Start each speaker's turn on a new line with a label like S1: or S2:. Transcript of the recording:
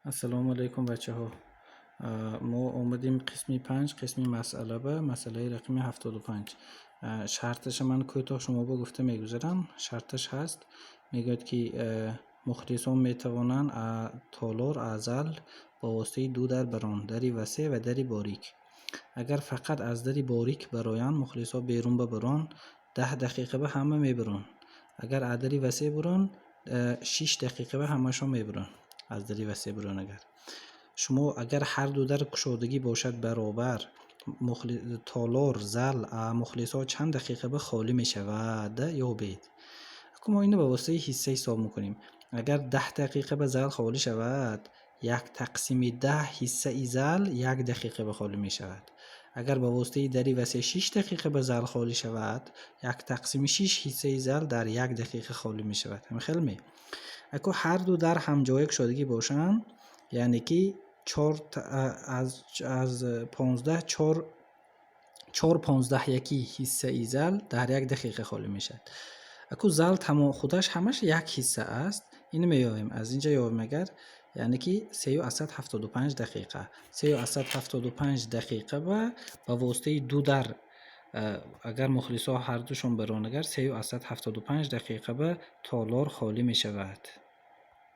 S1: Ассалому алайкум, бачаҳо. Мо омадем қисми панҷ, қисми масъала ба масъалаи рақами 75. Шарташа ман кӯтоҳ шумо ба гуфта мегузарам. Шарташ ҳаст, мегӯяд, ки мухлисон метавонанд толор аз зал ба воситаи ду дар барон, дари васеъ ва дари борик. Агар фақат аз дари борик бароянд, мухлисо берун бабарон, 10 дақиқа ба ҳама мебарон. Агар аз дари васеъ бурон, 6 дақиқа ба ҳамашон мебарон. Аз дари васеъ бурон агар. Шумо агар ҳар ду дар кушодагӣ бошад баробар, толор, зал мухлисо чанд дақиқа ба холӣ мешавад, ёбед. Мо инро ба воситаи ҳисса ҳисоб мекунем. Агар 10 дақиқа ба зал холӣ шавад, як тақсими 10 ҳиссаи зал як дақиқа ба холӣ мешавад. Агар ба воситаи дари васеъ 6 дақиқа ба зал холӣ шавад, як тақсими шиш ҳиссаи зал дар як дақиқа холӣ мешавад. Ҳамин хел ме? Ако ҳар ду дар ҳамҷоя кушодагӣ бошанд, яъне ки чор аз 15 чор, чор понздаҳ яки ҳиссаи зал дар як дақиқа холӣ мешавад. Аку зал тамом худаш ҳамаш як ҳисса аст. Инро меёбем. Аз инҷа ёбем агар, яъне ки 3,75 дақиқа. 3,75 дақиқа ба воситаи ду дар агар мухлисо ҳардушон барон агар, 3,75 дақиқа ба толор холӣ мешавад.